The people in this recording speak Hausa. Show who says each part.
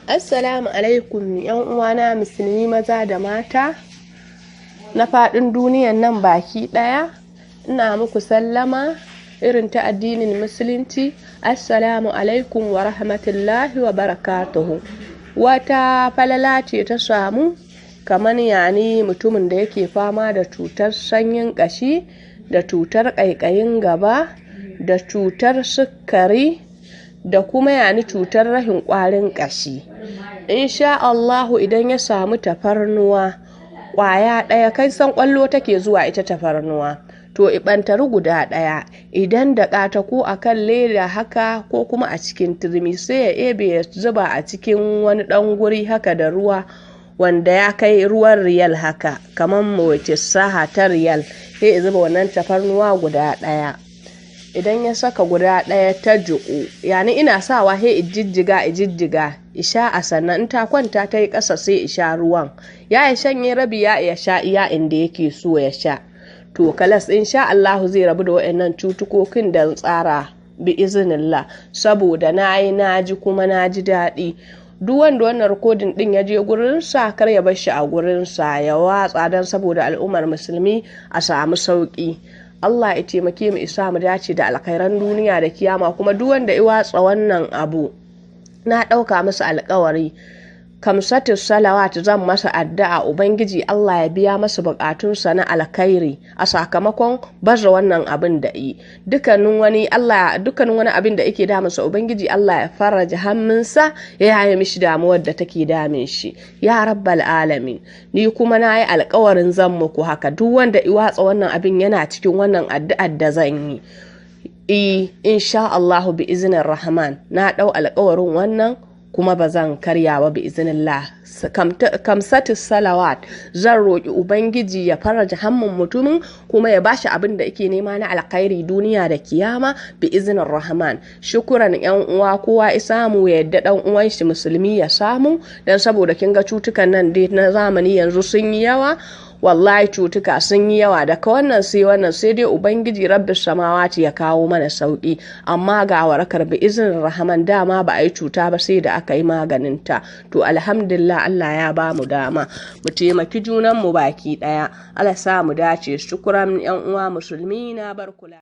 Speaker 1: Assalamu alaikum ‘yan uwana musulmi maza da mata na faɗin duniyan nan baki ɗaya. Ina muku sallama irin ta addinin musulunci. Assalamu alaikum wa rahmatullahi wa barakatuhu. Wata falala ce ta samu kamar yani mutumin da yake fama da cutar sanyin ƙashi, da cutar ƙaiƙayin gaba, da cutar sukari, da kuma yani cutar rahin ƙwarin ƙashi. Insha Allahu idan ya samu tafarnuwa ƙwaya ɗaya, kai san ƙwallo take zuwa ita tafarnuwa, to iɓantari guda ɗaya, idan da ƙata ko a kan leda haka ko kuma a cikin turmi, sai ya ebe ya zuba a cikin wani ɗan guri haka da ruwa wanda ya kai ruwan riyal haka, kamar mawace saha ta riyal, sai ya zuba wannan tafarnuwa guda ɗaya. Idan ya saka guda ɗaya ta jiƙu, yani ina sawa sai ijijjiga ijijjiga isha a sannan in ta kwanta ta yi ƙasa sai isha ruwan. Ya ya shanye rabi, ya iya sha iya inda yake so ya sha. To kalas, insha Allahu zai rabu da waɗannan cutukokin da tsara bi izinillah, saboda na yi na ji kuma na ji daɗi. Duk wanda wannan rikodin din ya je gurinsa, kar ya bar shi a gurinsa, ya watsa don saboda al'ummar musulmi a samu sauƙi. Allah ya taimake mu, isa mu dace da alkhairan duniya da kiyama. Kuma duk wanda ya watsa wannan abu, na ɗauka masa alkawari kamsatu salawat zan masa addu'a Ubangiji Allah ya biya masa bukatunsa na alkhairi a sakamakon baza wannan abin da yi. Dukkanin wani Allah, dukkanin wani abin da yake damunsa, Ubangiji Allah ya faraja hannunsa, ya yaye mishi damuwar da take damun shi, ya rabbal alamin. Ni kuma na yi alkawarin zan muku haka. Duk wanda i watsa wannan abin yana cikin wannan addu'ar da zan yi, insha Allahu bi izinin Rahman. Na ɗau alkawarin wannan kuma ba zan karya ba bi izinillah. Kamsatu salawat zan roƙi Ubangiji ya faraja hammun mutumin kuma ya bashi abin da yake nema na alkhairi duniya da kiyama bi izinin Rahman. Shukuran yan uwa, kowa ya samu ya yadda dan uwan shi musulmi ya samu, dan saboda kin ga cutukan nan dai na zamani yanzu sun yi yawa. Wallahi cutuka sun yi yawa, daga wannan sai wannan, sai dai Ubangiji Rabbis samawati ya kawo mana sauki. Amma ga warakar bi izinin Rahaman. Dama ba a yi cuta ba sai da aka yi maganinta. To alhamdulillah, Allah ya ba mu dama mu taimaki junan mu baki daya. Allah sa mu dace. Shukuran yan uwa musulmi, na bar kula.